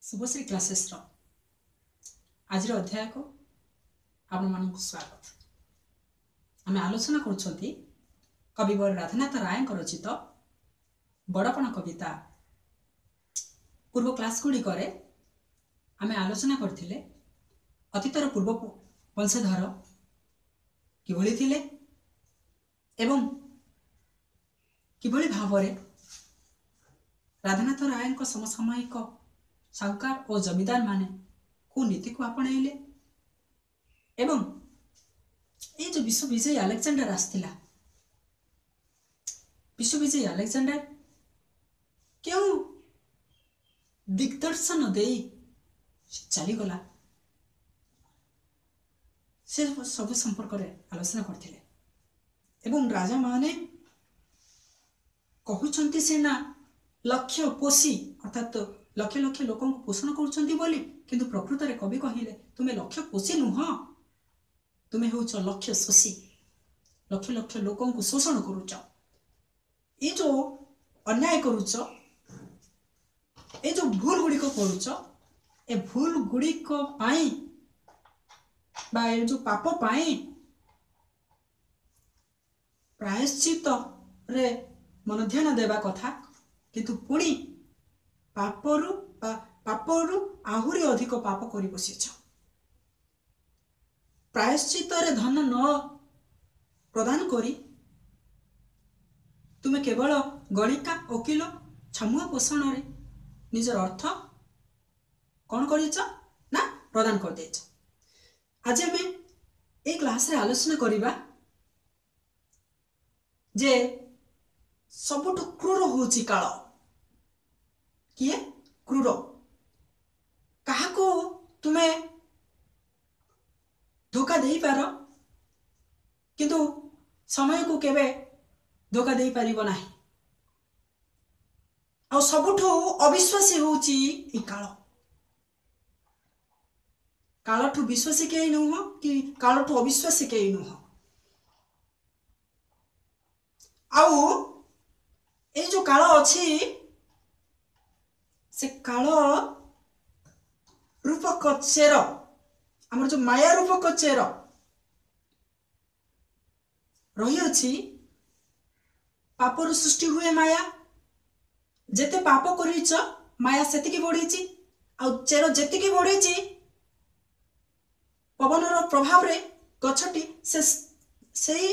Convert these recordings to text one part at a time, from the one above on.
ଶୁଭଶ୍ରୀ କ୍ଲାସେସ୍ର ଆଜିର ଅଧ୍ୟାୟକୁ ଆପଣମାନଙ୍କୁ ସ୍ୱାଗତ। ଆମେ ଆଲୋଚନା କରୁଛନ୍ତି କବିବର ରାଧାନାଥ ରାୟଙ୍କ ରଚିତ ବଡ଼ପଣ କବିତା। ପୂର୍ବ କ୍ଲାସ୍ ଗୁଡ଼ିକରେ ଆମେ ଆଲୋଚନା କରିଥିଲେ ଅତୀତର ପୂର୍ବ ବଂଶଧର କିଭଳି ଥିଲେ ଏବଂ କିଭଳି ଭାବରେ ରାଧାନାଥ ରାୟଙ୍କ ସମସାମୟିକ ସାହୁକାର ଓ ଜମିଦାର ମାନେ କେଉଁ ନୀତିକୁ ଆପଣେଇଲେ ଏବଂ ଏଇ ଯେଉଁ ବିଶ୍ୱ ବିଜୟୀ ଆଲେକ୍ଜାଣ୍ଡାର ଆସିଥିଲା, ବିଶ୍ୱ ବିଜୟୀ ଆଲେକ୍ଜାଣ୍ଡାର କେଉଁ ଦିଗ୍ଦର୍ଶନ ଦେଇ ସେ ଚାଲିଗଲା, ସେ ସବୁ ସମ୍ପର୍କରେ ଆଲୋଚନା କରିଥିଲେ। ଏବଂ ରାଜାମାନେ କହୁଛନ୍ତି ସିନା ଲକ୍ଷ୍ୟ ପୋଷି, ଅର୍ଥାତ୍ ଲକ୍ଷ ଲକ୍ଷ ଲୋକଙ୍କୁ ପୋଷଣ କରୁଛନ୍ତି ବୋଲି, କିନ୍ତୁ ପ୍ରକୃତରେ କବି କହିଲେ ତୁମେ ଲକ୍ଷ୍ୟ ପୋଷି ନୁହଁ, ତୁମେ ହେଉଛ ଲକ୍ଷ୍ୟ ଶୋଷି, ଲକ୍ଷ ଲକ୍ଷ ଲୋକଙ୍କୁ ଶୋଷଣ କରୁଛ। ଏ ଯେଉଁ ଅନ୍ୟାୟ କରୁଛ, ଏ ଯେଉଁ ଭୁଲ ଗୁଡ଼ିକ କରୁଛ, ଏ ଭୁଲ ଗୁଡ଼ିକ ପାଇଁ ବା ଏ ଯେଉଁ ପାପ ପାଇଁ ପ୍ରାୟଶ୍ଚିତରେ ମନ ଧ୍ୟାନ ଦେବା କଥା, କିନ୍ତୁ ପୁଣି ପାପରୁ ବା ପାପରୁ ଆହୁରି ଅଧିକ ପାପ କରି ବସିଛ। ପ୍ରାୟଶ୍ଚିତରେ ଧନ ନ ପ୍ରଦାନ କରି ତୁମେ କେବଳ ଗଣିକା, ଓକିଲ, ଛାମୁଆ ପୋଷଣରେ ନିଜର ଅର୍ଥ କ'ଣ କରିଛ ନା ପ୍ରଦାନ କରିଦେଇଛ। ଆଜି ଆମେ ଏଇ କ୍ଲାସରେ ଆଲୋଚନା କରିବା ଯେ ସବୁଠୁ କ୍ରୂର ହେଉଛି କାଳ। କିଏ କ୍ରୂର? କାହାକୁ ତୁମେ ଧୋକା ଦେଇପାର, କିନ୍ତୁ ସମୟକୁ କେବେ ଧୋକା ଦେଇପାରିବ ନାହିଁ। ଆଉ ସବୁଠୁ ଅବିଶ୍ୱାସୀ ହେଉଛି ଏଇ କାଳ। କାଳଠୁ ବିଶ୍ୱାସୀ କେହି ନୁହଁ କି କାଳଠୁ ଅବିଶ୍ୱାସୀ କେହି ନୁହଁ। ଆଉ ଏଇ ଯୋଉ କାଳ ଅଛି, ସେ କାଳ ରୂପକ ଚେର, ଆମର ଯୋଉ ମାୟା ରୂପକ ଚେର ରହିଅଛି, ପାପରୁ ସୃଷ୍ଟି ହୁଏ ମାୟା। ଯେତେ ପାପ କରିଛ ମାୟା ସେତିକି ବଢିଛି, ଆଉ ଚେର ଯେତିକି ବଢିଛି ପବନର ପ୍ରଭାବରେ ଗଛଟି ସେ ସେଇ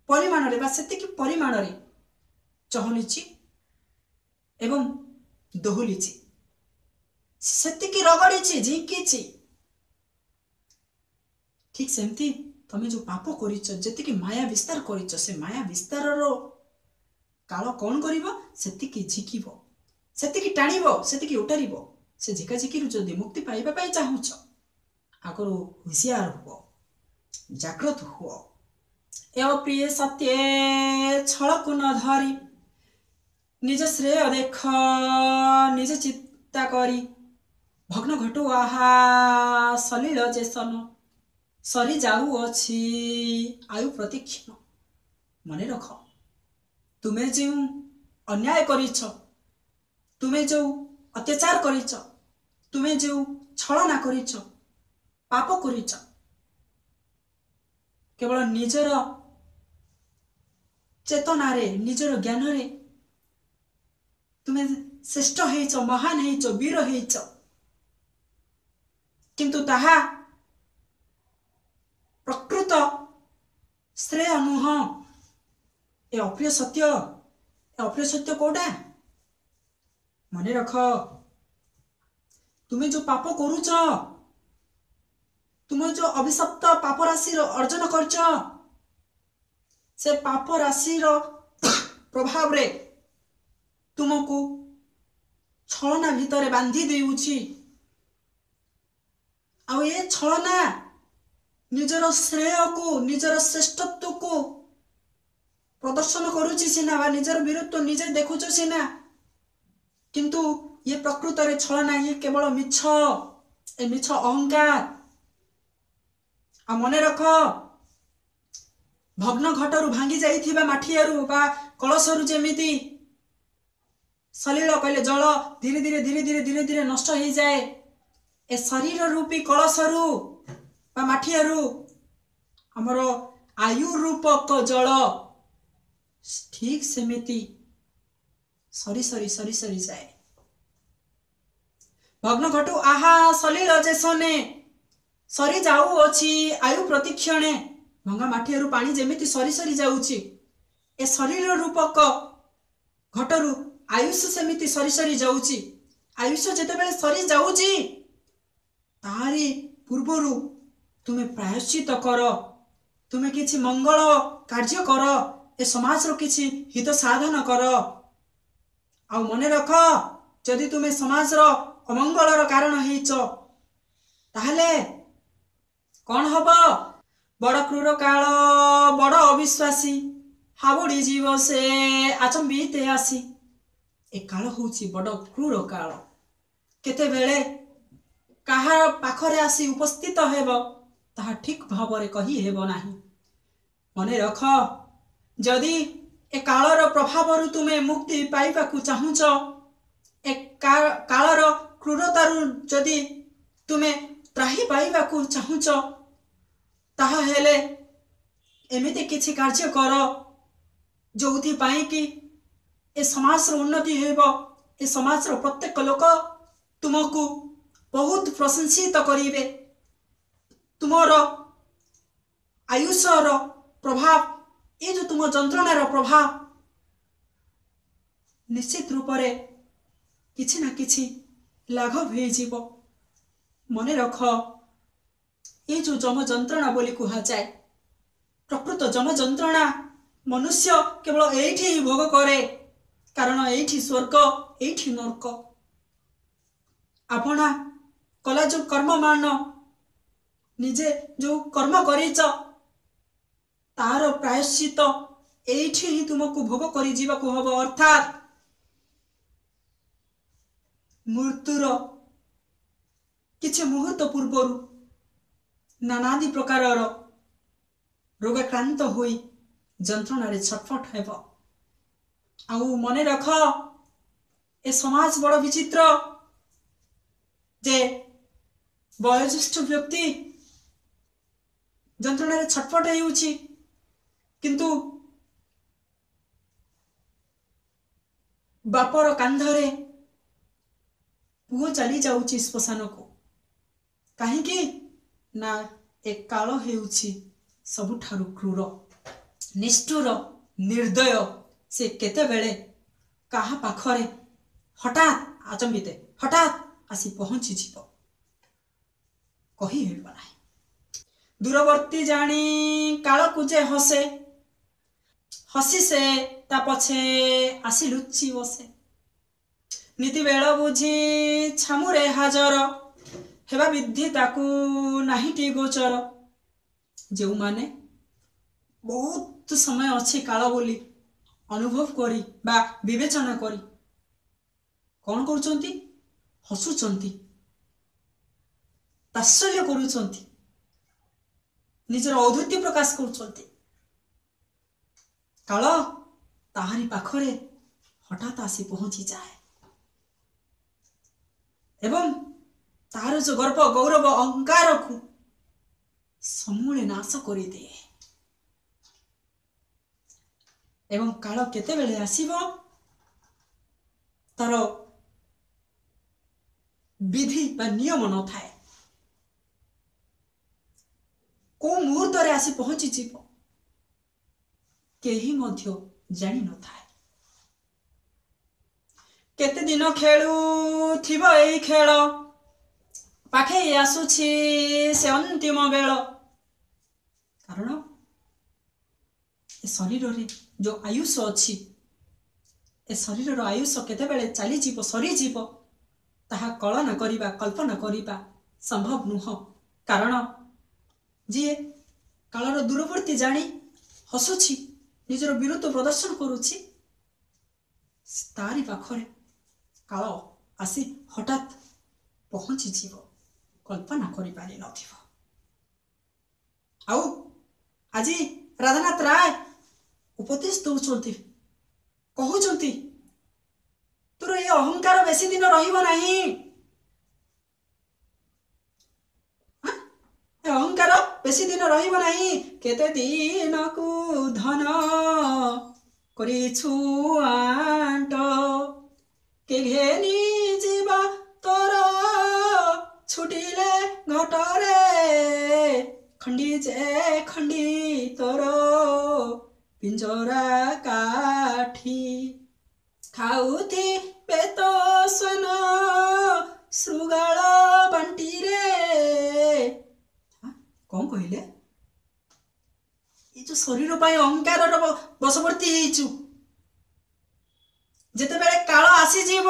ପରିମାଣରେ ବା ସେତିକି ପରିମାଣରେ ଚହଲିଛି ଏବଂ ଦୋହଲିଛି, ସେତିକି ରଗଡ଼ିଛି, ଝିଙ୍କିଛି। ଠିକ ସେମିତି ତମେ ଯୋଉ ପାପ କରିଛ, ଯେତିକି ମାୟା ବିସ୍ତାର କରିଛ, ସେ ମାୟା ବିସ୍ତାରର କାଳ କ'ଣ କରିବ? ସେତିକି ଝିକିବ, ସେତିକି ଟାଣିବ, ସେତିକି ଉଟାରିବ। ସେ ଝିକାଝିକିରୁ ଯଦି ମୁକ୍ତି ପାଇବା ପାଇଁ ଚାହୁଁଛ, ଆଗରୁ ହୁସିଆର ହୁଅ, ଜାଗ୍ରତ ହୁଅ। ଏ ଅପ୍ରିୟ ସତ୍ୟେ ଛଳକୁ ନ ଧରି, ନିଜ ଶ୍ରେୟ ଦେଖ ନିଜ ଚିନ୍ତା କରି, ଭଗ୍ନ ଘଟୁ ଆହା ସଲିଳ ଯେସନ, ସରି ଯାଉଅଛି ଆୟୁ ପ୍ରତିକ୍ଷଣ। ମନେ ରଖ, ତୁମେ ଯେଉଁ ଅନ୍ୟାୟ କରିଛ, ତୁମେ ଯେଉଁ ଅତ୍ୟାଚାର କରିଛ, ତୁମେ ଯେଉଁ ଛଳନା କରିଛ, ପାପ କରିଛ, କେବଳ ନିଜର ଚେତନାରେ, ନିଜର ଜ୍ଞାନରେ ତୁମେ ଶ୍ରେଷ୍ଠ ହେଇଛ, ମହାନ ହେଇଛ, ବୀର ହେଇଛ, କିନ୍ତୁ ତାହା ପ୍ରକୃତ ଶ୍ରେୟ ନୁହଁ। ଏ ଅପ୍ରିୟ ସତ୍ୟ, ଏ ଅପ୍ରିୟ ସତ୍ୟ କୋଉଟା? ମନେ ରଖ, ତୁମେ ଯୋଉ ପାପ କରୁଛ, ତୁମେ ଯୋଉ ଅଭିଶପ୍ତ ପାପ ରାଶିର ଅର୍ଜନ କରିଛ, ସେ ପାପ ରାଶିର ପ୍ରଭାବରେ ତୁମକୁ ଛଳନା ଭିତରେ ବାନ୍ଧି ଦେଉଛି। ଆଉ ଏ ଛଳନା ନିଜର ଶ୍ରେୟକୁ, ନିଜର ଶ୍ରେଷ୍ଠତ୍ୱକୁ ପ୍ରଦର୍ଶନ କରୁଛି ସିନା, ବା ନିଜର ବୀରତ୍ୱ ନିଜେ ଦେଖୁଛ ସିନା, କିନ୍ତୁ ଇଏ ପ୍ରକୃତରେ ଛଳନା, ଇଏ କେବଳ ମିଛ, ଏ ମିଛ ଅହଙ୍କାର। ଆଉ ମନେ ରଖ, ଭଗ୍ନ ଘଟରୁ ଭାଙ୍ଗି ଯାଇଥିବା ମାଠିଆରୁ ବା କଳସରୁ ଯେମିତି ସଲିଳ କହିଲେ ଜଳ ଧୀରେ ଧୀରେ ଧୀରେ ଧୀରେ ଧୀରେ ଧୀରେ ନଷ୍ଟ ହେଇଯାଏ, ଏ ଶରୀର ରୂପୀ କଳସରୁ ବା ମାଠିଆରୁ ଆମର ଆୟୁ ରୂପକ ଜଳ ଠିକ ସେମିତି ସରି ସରି ସରି ସରି ଯାଏ। ଭଗ୍ନ ଘଟୁ ଆହା ସଲିଳ ଯେସନେ, ସରି ଯାଉଅଛି ଆୟୁ ପ୍ରତିକ୍ଷଣେ। ଭଙ୍ଗା ମାଠିଆରୁ ପାଣି ଯେମିତି ସରି ସରି ଯାଉଛି, ଏ ଶରୀର ରୂପକ ଘଟରୁ ଆୟୁଷ ସେମିତି ସରି ସରି ଯାଉଛି। ଆୟୁଷ ଯେତେବେଳେ ସରି ଯାଉଛି, ତାରି ପୂର୍ବରୁ ତୁମେ ପ୍ରାୟଶ୍ଚିତ କର, ତୁମେ କିଛି ମଙ୍ଗଳ କାର୍ଯ୍ୟ କର, ଏ ସମାଜର କିଛି ହିତ ସାଧନ କର। ଆଉ ମନେ ରଖ, ଯଦି ତୁମେ ସମାଜର ଅମଙ୍ଗଳର କାରଣ ହେଇଛ, ତାହେଲେ କଣ ହବ? ବଡ଼ କ୍ରୂର କାଳ ବଡ଼ ଅବିଶ୍ୱାସୀ, ହାବୁଡ଼ି ଯିବ ସେ ଆଚମ୍ବିତେ ଆସି। ଏ କାଳ ହେଉଛି ବଡ଼ କ୍ରୂର କାଳ, କେତେବେଳେ କାହା ପାଖରେ ଆସି ଉପସ୍ଥିତ ହେବ ତାହା ଠିକ ଭାବରେ କହି ହେବ ନାହିଁ। ମନେ ରଖ, ଯଦି ଏ କାଳର ପ୍ରଭାବରୁ ତୁମେ ମୁକ୍ତି ପାଇବାକୁ ଚାହୁଁଛ, ଏ କାଳର କ୍ରୂରତାରୁ ଯଦି ତୁମେ ତ୍ରାହି ପାଇବାକୁ ଚାହୁଁଛ, ତାହା ହେଲେ ଏମିତି କିଛି କାର୍ଯ୍ୟ କର ଯୋଉଥିପାଇଁ କି ଏ ସମାଜର ଉନ୍ନତି ହେବ, ଏ ସମାଜର ପ୍ରତ୍ୟେକ ଲୋକ ତୁମକୁ ବହୁତ ପ୍ରଶଂସିତ କରିବେ। ତୁମର ଆୟୁଷର ପ୍ରଭାବ, ଏ ଯେଉଁ ତୁମ ଯନ୍ତ୍ରଣାର ପ୍ରଭାବ ନିଶ୍ଚିତ ରୂପରେ କିଛି ନା କିଛି ଲାଘବ ହେଇଯିବ। ମନେ ରଖ, ଏ ଯେଉଁ ଯମ ଯନ୍ତ୍ରଣା ବୋଲି କୁହାଯାଏ, ପ୍ରକୃତ ଯମ ଯନ୍ତ୍ରଣା ମନୁଷ୍ୟ କେବଳ ଏଇଠି ହିଁ ଭୋଗ କରେ, କାରଣ ଏଇଠି ସ୍ୱର୍ଗ, ଏଇଠି ନର୍କ। ଆପଣା କଲା ଯେଉଁ କର୍ମମାନ, ନିଜେ ଯେଉଁ କର୍ମ କରିଛ, ତାର ପ୍ରାୟଶ୍ଚିତ ଏଇଠି ହିଁ ତୁମକୁ ଭୋଗ କରିଯିବାକୁ ହବ। ଅର୍ଥାତ୍ ମୃତ୍ୟୁର କିଛି ମୁହୂର୍ତ୍ତ ପୂର୍ବରୁ ନାନାଦି ପ୍ରକାରର ରୋଗାକ୍ରାନ୍ତ ହୋଇ ଯନ୍ତ୍ରଣାରେ ଛଟପଟ ହେବ। ଆଉ ମନେ ରଖ, ଏ ସମାଜ ବଡ଼ ବିଚିତ୍ର ଯେ ବୟୋଜ୍ୟେଷ୍ଠ ବ୍ୟକ୍ତି ଯନ୍ତ୍ରଣାରେ ଛଟପଟ ହେଉଛି, କିନ୍ତୁ ବାପର କାନ୍ଧରେ ପୁଅ ଚାଲି ଯାଉଛି ଶ୍ମଶାନକୁ। କାହିଁକି ନା ଏ କାଳ ହେଉଛି ସବୁଠାରୁ କ୍ରୂର, ନିଷ୍ଠୁର, ନିର୍ଦ୍ଦୟ। ସେ କେତେବେଳେ କାହା ପାଖରେ ହଠାତ୍ ଆଚମ୍ବିତେ ହଠାତ୍ ଆସି ପହଞ୍ଚିଯିବ କହି ହେବ ନାହିଁ। ଦୂରବର୍ତ୍ତୀ ଜାଣି କାଳକୁ ଯେ ହସେ, ହସି ସେ ତା ପଛେ ଆସି ଲୁଚି ବସେ। ନୀତି ବେଳ ବୁଝି ଛାମୁରେ ହାଜର ହେବା ବିଧି ତାକୁ ନାହିଁଟି ଗୋଚର। ଯେଉଁମାନେ ବହୁତ ସମୟ ଅଛି କାଳ ବୋଲି ଅନୁଭବ କରି ବା ବିବେଚନା କରି କଣ କରୁଛନ୍ତି? ହସୁଛନ୍ତି, ତାତ୍ସଲ୍ୟ କରୁଛନ୍ତି, ନିଜର ଔଦ୍ଧତ୍ୟ ପ୍ରକାଶ କରୁଛନ୍ତି। କାଳ ତାହାରି ପାଖରେ ହଠାତ୍ ଆସି ପହଞ୍ଚିଯାଏ ଏବଂ ତାର ଯୋଉ ଗର୍ବ, ଗୌରବ, ଅହଙ୍କାରକୁ ସମୂଳେ ନାଶ କରିଦିଏ। ଏବଂ କାଳ କେତେବେଳେ ଆସିବ ତାର ବିଧି ବା ନିୟମ ନଥାଏ, କୋଉ ମୁହୂର୍ତ୍ତରେ ଆସି ପହଞ୍ଚିଯିବ କେହି ମଧ୍ୟ ଜାଣିନଥାଏ। କେତେ ଦିନ ଖେଳୁଥିବ ଏଇ ଖେଳ, ପାଖେଇ ଆସୁଛି ସେ ଅନ୍ତିମ ବେଳ। କାରଣ ଏ ଶରୀରରେ ଯୋଉ ଆୟୁଷ ଅଛି, ଏ ଶରୀରର ଆୟୁଷ କେତେବେଳେ ଚାଲିଯିବ, ସରିଯିବ, ତାହା କଳନା କରିବା, କଳ୍ପନା କରିବା ସମ୍ଭବ ନୁହଁ। କାରଣ ଯିଏ କାଳର ଦୂରବର୍ତ୍ତୀ ଜାଣି ହସୁଛି, ନିଜର ବୀରତ୍ୱ ପ୍ରଦର୍ଶନ କରୁଛି, ତାରି ପାଖରେ କାଳ ଆସି ହଠାତ୍ ପହଞ୍ଚିଯିବ, କଳ୍ପନା କରିପାରିନଥିବ। ଆଉ ଆଜି ରାଧାନାଥ ରାୟ ଉପଦେଶ ଦଉଛନ୍ତି, କହୁଛନ୍ତି ତୋର ଅହଙ୍କାର ବେଶୀ ଦିନ ରହିବ ନାହିଁ। ଅହଙ୍କାର ବେଶୀ ଦିନ ରହିବ ନାହିଁ। କେତେ ଦିନକୁ ଧନ କରିଛୁ ଆଣ୍ଟ, କେ ଘେନି ଯିବା ତୋର ଛୁଟିଲେ ଘଟରେ, ଖଣ୍ଡି ଯେ ଖଣ୍ଡି ତୋର ପିଞ୍ଜରା କାଠି, ଖାଉଥିବେ ତ ସ୍ୱନ ଶୃଗାଳ ବାଣ୍ଟିରେ। କଣ କହିଲେ? ଏଇ ଯୋଉ ଶରୀର ପାଇଁ ଅହଙ୍କାରର ବଶବର୍ତ୍ତୀ ହେଇଛୁ, ଯେତେବେଳେ କାଳ ଆସିଯିବ,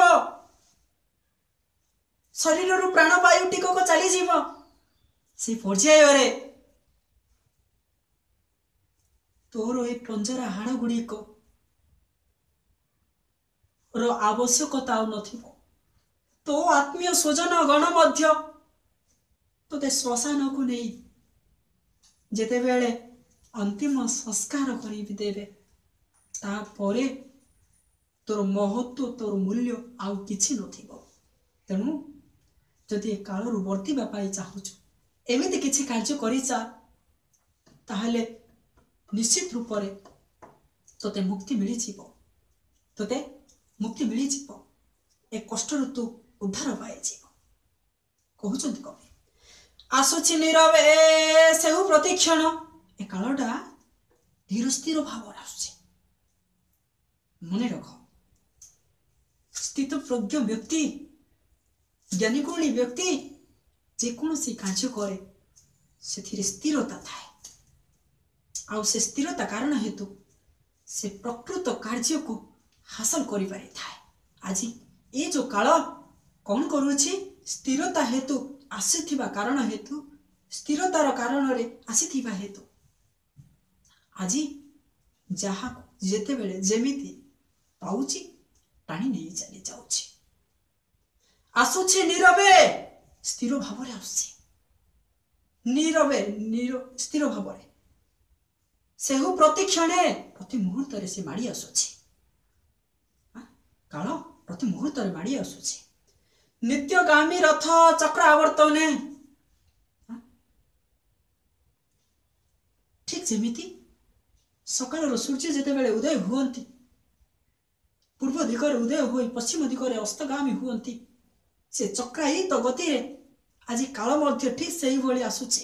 ଶରୀରରୁ ପ୍ରାଣବାୟୁ ଟିକକ ଚାଲିଯିବ, ସେ ପର୍ଯ୍ୟାୟରେ ତୋର ଏ ପଞ୍ଜରା ହାଡ଼ ଗୁଡ଼ିକ ର ଆବଶ୍ୟକତା ଆଉ ନଥିବ। ତୋ ଆତ୍ମୀୟ ସ୍ୱଜନ ଗଣ ମଧ୍ୟ ତୋତେ ଶ୍ମଶାନକୁ ନେଇ ଯେତେବେଳେ ଅନ୍ତିମ ସଂସ୍କାର କରିବି ଦେବେ, ତାପରେ ତୋର ମହତ୍ଵ, ତୋର ମୂଲ୍ୟ ଆଉ କିଛି ନଥିବ। ତେଣୁ ଯଦି ଏ କାଳରୁ ବର୍ତ୍ତିବା ପାଇଁ ଚାହୁଁଛୁ, ଏମିତି କିଛି କାର୍ଯ୍ୟ କରିଚା, ତାହେଲେ ନିଶ୍ଚିତ ରୂପରେ ତୋତେ ମୁକ୍ତି ମିଳିଯିବ, ତୋତେ ମୁକ୍ତି ମିଳିଯିବ, ଏ କଷ୍ଟରୁ ତୁ ଉଦ୍ଧାର ପାଇଯିବ। କହୁଛନ୍ତି କବି, ଆସୁଛି ନୀରବେ ସେହୁ ପ୍ରତିକ୍ଷଣ। ଏ କାଳଟା ଧୀର ସ୍ଥିର ଭାବରେ ଆସୁଛି। ମନେ ରଖ, ସ୍ଥିତପ୍ରଜ୍ଞ ବ୍ୟକ୍ତି, ଜ୍ଞାନୀଗୁଣୀ ବ୍ୟକ୍ତି ଯେକୌଣସି କାର୍ଯ୍ୟ କରେ ସେଥିରେ ସ୍ଥିରତା ଥାଏ, ଆଉ ସେ ସ୍ଥିରତା କାରଣ ହେତୁ ସେ ପ୍ରକୃତ କାର୍ଯ୍ୟକୁ ହାସଲ କରିପାରିଥାଏ। ଆଜି ଏ ଯୋଉ କାଳ କଣ କରୁଛି? ସ୍ଥିରତା ହେତୁ ଆସିଥିବା କାରଣ ହେତୁ, ସ୍ଥିରତାର କାରଣରେ ଆସିଥିବା ହେତୁ ଆଜି ଯାହାକୁ ଯେତେବେଳେ ଯେମିତି ପାଉଛି ଟାଣି ନେଇ ଚାଲି ଯାଉଛି। ଆସୁଛି ନୀରବେ, ସ୍ଥିର ଭାବରେ ଆସୁଛି, ନୀରବେ, ସ୍ଥିର ଭାବରେ, ସେହୁ ପ୍ରତିକ୍ଷଣେ, ପ୍ରତି ମୁହୂର୍ତ୍ତରେ ସେ ମାଡ଼ି ଆସୁଛି। କାଳ ପ୍ରତି ମୁହୂର୍ତ୍ତରେ ମାଡ଼ି ଆସୁଛି। ନିତ୍ୟଗାମୀ ରଥ ଚକ୍ର ଆବର୍ତ୍ତନେ, ଠିକ ଯେମିତି ସକାଳର ସୂର୍ଯ୍ୟ ଯେତେବେଳେ ଉଦୟ ହୁଅନ୍ତି, ପୂର୍ବ ଦିଗରେ ଉଦୟ ହୋଇ ପଶ୍ଚିମ ଦିଗରେ ଅସ୍ତଗାମୀ ହୁଅନ୍ତି, ସେ ଚକ୍ରାୟିତ ଗତିରେ ଆଜି କାଳ ମଧ୍ୟ ଠିକ ସେଇଭଳି ଆସୁଛି।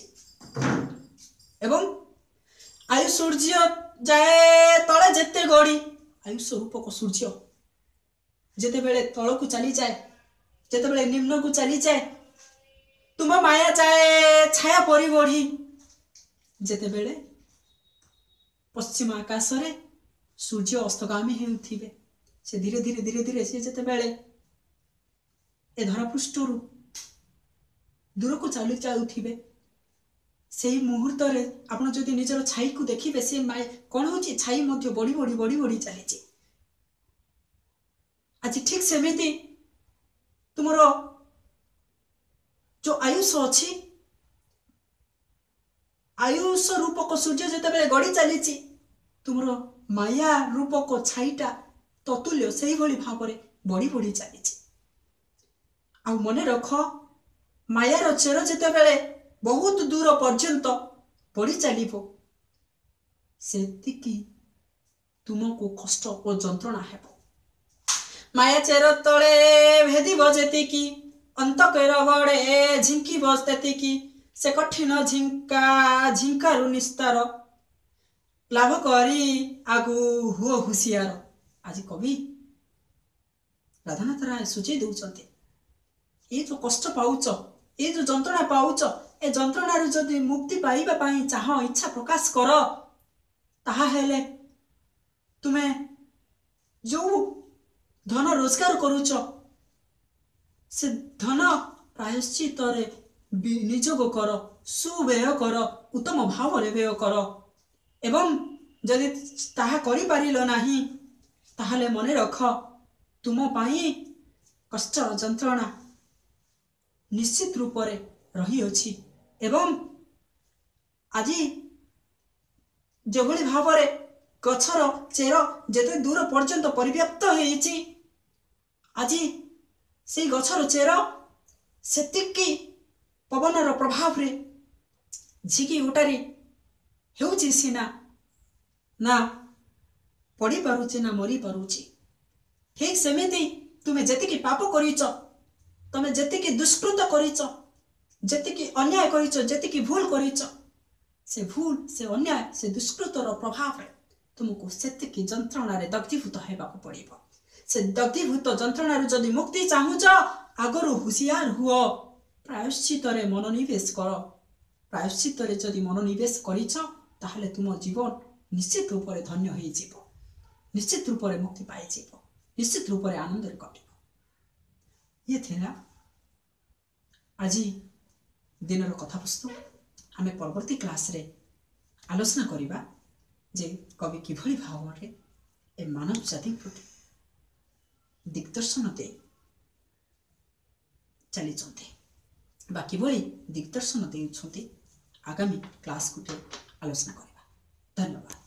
ଏବଂ ଆୟୁ ସୂର୍ଯ୍ୟ ଯାଏ ତଳେ ଯେତେ ଗଡ଼ି, ଆୟୁଷ ରୂପକ ସୂର୍ଯ୍ୟ ଯେତେବେଳେ ତଳକୁ ଚାଲିଯାଏ, ଯେତେବେଳେ ନିମ୍ନକୁ ଚାଲିଯାଏ, ତୁମ ମାୟା ଯାଏ ଛାୟା ପରି ବଢ଼ି। ଯେତେବେଳେ ପଶ୍ଚିମ ଆକାଶରେ ସୂର୍ଯ୍ୟ ଅସ୍ତଗାମୀ ହେଉଥିବେ, ସେ ଧୀରେ ଧୀରେ ଧୀରେ ଧୀରେ ସେ ଯେତେବେଳେ ଏ ଧରାପୃଷ୍ଠରୁ ଦୂରକୁ ଚାଲି ଯାଉଥିବେ, ସେଇ ମୁହୂର୍ତ୍ତରେ ଆପଣ ଯଦି ନିଜର ଛାଇକୁ ଦେଖିବେ, ସେ କଣ ହଉଛି? ଛାଇ ମଧ୍ୟ ବଢି ବଢି ବଢି ବଢି ଚାଲିଛି। ଆଜି ଠିକ ସେମିତି ତୁମର ଯୋଉ ଆୟୁଷ ଅଛି, ଆୟୁଷ ରୂପକ ସୂର୍ଯ୍ୟ ଯେତେବେଳେ ଗଡ଼ି ଚାଲିଛି, ତୁମର ମାୟା ରୂପକ ଛାଇଟା ତତୁଲ୍ୟ ସେଇଭଳି ଭାବରେ ବଢି ବଢି ଚାଲିଛି। ଆଉ ମନେ ରଖ, ମାୟାର ଚେର ଯେତେବେଳେ ବହୁତ ଦୂର ପର୍ଯ୍ୟନ୍ତ ବଢି ଚାଲିବ, ସେତିକି ତୁମକୁ କଷ୍ଟ ଓ ଯନ୍ତ୍ରଣା ହେବ। ମାୟା ଚେର ତଳେ ଭେଦିବ ଯେତିକି, ଅନ୍ତକେର ଗଡ଼େ ଝିଙ୍କିବ ତେତିକି, ସେ କଠିନ ଝିଙ୍କା ଝିଙ୍କାରୁ ନିସ୍ତାର ଲାଭ କରି ଆଗୁ ହୁଅ ହୁସିଆର। ଆଜି କବି ରାଧାନାଥ ରାୟ ସୂଚେଇ ଦେଉଛନ୍ତି, ଏ ଯୋଉ କଷ୍ଟ ପାଉଛ, ଏ ଯୋଉ ଯନ୍ତ୍ରଣା ପାଉଛ, ଏ ଯନ୍ତ୍ରଣାରୁ ଯଦି ମୁକ୍ତି ପାଇବା ପାଇଁ ଚାହଁ, ଇଚ୍ଛା ପ୍ରକାଶ କର, ତାହା ହେଲେ ତୁମେ ଯୋଉ ଧନ ରୋଜଗାର କରୁଛ ସେ ଧନ ପ୍ରାୟଶ୍ଚିତରେ ବିନିଯୋଗ କର, ସୁବ୍ୟୟ କର, ଉତ୍ତମ ଭାବରେ ବ୍ୟୟ କର। ଏବଂ ଯଦି ତାହା କରିପାରିଲ ନାହିଁ, ତାହେଲେ ମନେ ରଖ ତୁମ ପାଇଁ କଷ୍ଟ ଯନ୍ତ୍ରଣା ନିଶ୍ଚିତ ରୂପରେ ରହିଅଛି। ଏବଂ ଆଜି ଯେଭଳି ଭାବରେ ଗଛର ଚେର ଯେତେ ଦୂର ପର୍ଯ୍ୟନ୍ତ ପରିବ୍ୟାପ୍ତ ହେଇଛି, ଆଜି ସେଇ ଗଛର ଚେର ସେତିକି ପବନର ପ୍ରଭାବରେ ଝିକି ଉଟାରି ହେଉଛି ସିନା, ନା ପଡ଼ିପାରୁଛି ନା ମରିପାରୁଛି। ଠିକ୍ ସେମିତି ତୁମେ ଯେତିକି ପାପ କରିଛ, ତମେ ଯେତିକି ଦୁଷ୍କୃତ କରିଛ, ଯେତିକି ଅନ୍ୟାୟ କରିଛ, ଯେତିକି ଭୁଲ କରିଛ, ସେ ଭୁଲ, ସେ ଅନ୍ୟାୟ, ସେ ଦୁଷ୍କୃତର ପ୍ରଭାବରେ ତୁମକୁ ସେତିକି ଯନ୍ତ୍ରଣାରେ ଦଗ୍ଧୀଭୂତ ହେବାକୁ ପଡ଼ିବ। ସେ ଦଗ୍ଧୀଭୂତ ଯନ୍ତ୍ରଣାରୁ ଯଦି ମୁକ୍ତି ଚାହୁଁଛ, ଆଗରୁ ହୁସିଆର ହୁଅ, ପ୍ରାୟଶ୍ଚିତରେ ମନୋନିବେଶ କର। ପ୍ରାୟଶ୍ଚିତରେ ଯଦି ମନୋନିବେଶ କରିଛ, ତାହେଲେ ତୁମ ଜୀବନ ନିଶ୍ଚିତ ରୂପରେ ଧନ୍ୟ ହେଇଯିବ, ନିଶ୍ଚିତ ରୂପରେ ମୁକ୍ତି ପାଇଯିବ, ନିଶ୍ଚିତ ରୂପରେ ଆନନ୍ଦରେ କଟିବ। ଇଏ ଥିଲା ଆଜି ଦିନର କଥାବସ୍ତୁ। ଆମେ ପରବର୍ତ୍ତୀ କ୍ଲାସ୍ରେ ଆଲୋଚନା କରିବା ଯେ କବି କିଭଳି ଭାବରେ ଏ ମାନବ ଜାତି ପ୍ରତି ଦିଗ୍ଦର୍ଶନ ଦେଇ ଚାଲିଛନ୍ତି ବା କିଭଳି ଦିଗ୍ଦର୍ଶନ ଦେଉଛନ୍ତି। ଆଗାମୀ କ୍ଲାସ୍ ଗୋଟିଏ ଆଲୋଚନା କରିବା। ଧନ୍ୟବାଦ।